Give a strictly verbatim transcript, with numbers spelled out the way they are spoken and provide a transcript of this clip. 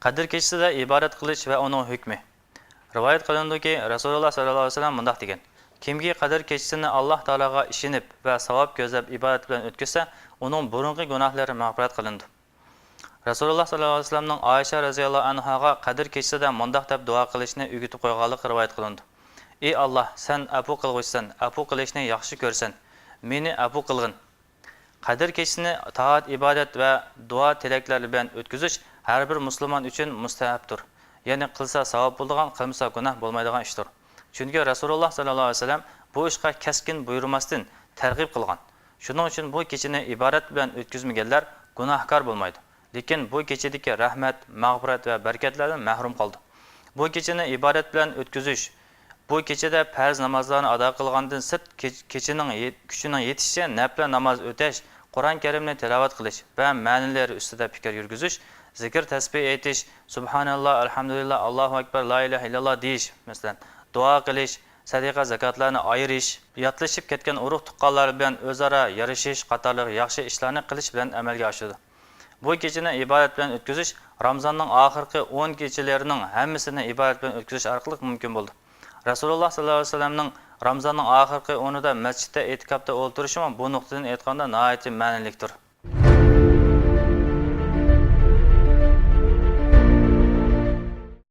قەدىر كېچىسىدە ئىبادەت قىلىش ۋە ئۇنىڭ ھۆكمى. رىۋايەت قىلىنىدۇكى، رەسۇلۇللا سەللەللاھۇ ئەلەيھى ۋەسەللەم مۇنداق دېگەن: «كىمكى قەدىر كېچىسىنى ئاللاھ تائالاغا ئىشىنىپ ۋە ساۋاب كۆزلەپ ئىبادەت بىلەن ئۆتكۈزسە، ئۇنىڭ بۇرۇنقى گۇناھلىرى مەغپىرەت قىلىنىدۇ.» رەسۇلۇللا سەللەللاھۇ ئەلەيھى ۋەسەللەمنىڭ ئائىشە رەزىياللاھۇ ئەنھاغا قەدىر كېچىسىدە مۇنداق دەپ دۇئا قىلىشنى ئۆگىتىپ قويغانلىقى رىۋايەت قىلىنىدۇ: «ئى ئاللاھ، سەن ئەپۇ قىلغۇچىسەن، ئەپۇ قىلىشنى ياخشى كۆرىسەن، مېنى ئەپۇ قىلغىن.» قەدىر كېچىسىنى تائەت-ئىبادەت ۋە دۇئا-تىلەكلەر بىلەن ئۆتكۈزۈش ھەر بىر مۇسۇلمان ئۈچۈن مۇستەھەبتۇر. يەنى قىلسا ساۋاب بولىدىغان، قىلمىسا گۇناھ بولمايدىغان ئىشتۇر. چۈنكى رەسۇلۇللا سەللەللاھۇ ئەلەيھى ۋەسەللەم بۇ ئىشقا كەسكىن بۇيرۇماستىن تەرغىب قىلغان. شۇنىڭ ئۈچۈن بۇ كېچىنى ئىبادەت بىلەن ئۆتكۈزمىگەنلەر گۇناھكار بولمايدۇ. لېكىن بۇ كېچىدىكى رەھمەت، مەغپىرەت ۋە بەرىكەتلەردىن مەھرۇم قالىدۇ. بۇ كېچىنى ئىبادەت بىلەن ئۆتكۈزۈش، بۇ كېچىدە پەرز نامازلارنى ئادا قىلغاندىن سىرت، كېچ-، كېچىنىڭ يې-، كۈچىنىڭ يېتىشىچە نەپلە ناماز ئۆتەش، قۇرئان كەرىمنى تىلاۋەت قىلىش ۋە مەنىلىرى ئۈستىدە پىكىر يۈرگۈزۈش، زىكىر تەسبىھ ئېيتىش، سۇبھاناللا، ئەلھەمدۇلىللا، ئاللاھۇ ئەكبەر، لا ئىلاھە ئىللاللا دېيىش، مەسىلەن، دۇئا قىلىش، سەدىقە زاكاتلارنى ئايرىش، ياتلىشىپ كەتكەن ئۇرۇق تۇغقانلار بىلەن ئۆزئارا يارىشىش قاتارلىق ياخشى ئىشلارنى قىلىش بىلەن ئەمەلگە ئاشىدۇ. بۇ كېچىنى ئىبادەت بىلەن ئۆتكۈزۈش رامزاننىڭ ئاخىرقى ئون كېچىلىرىنىڭ ھەممىسىنى ئىبادەت بىلەن ئۆتكۈزۈش ئارقىلىق مۇمكىن بولىدۇ. رەسۇلۇللا سەللەللاھۇ ئەلەيھى ۋەسەللەمنىڭ رامزاننىڭ ئاخىرقى ئونىدا مەسچىتتە ئېتىكاپتا ئولتۇرۇشىمۇ بۇ نۇقتىدىن ئېيتقاندا ناھايىتى مەنىلىكتۇر.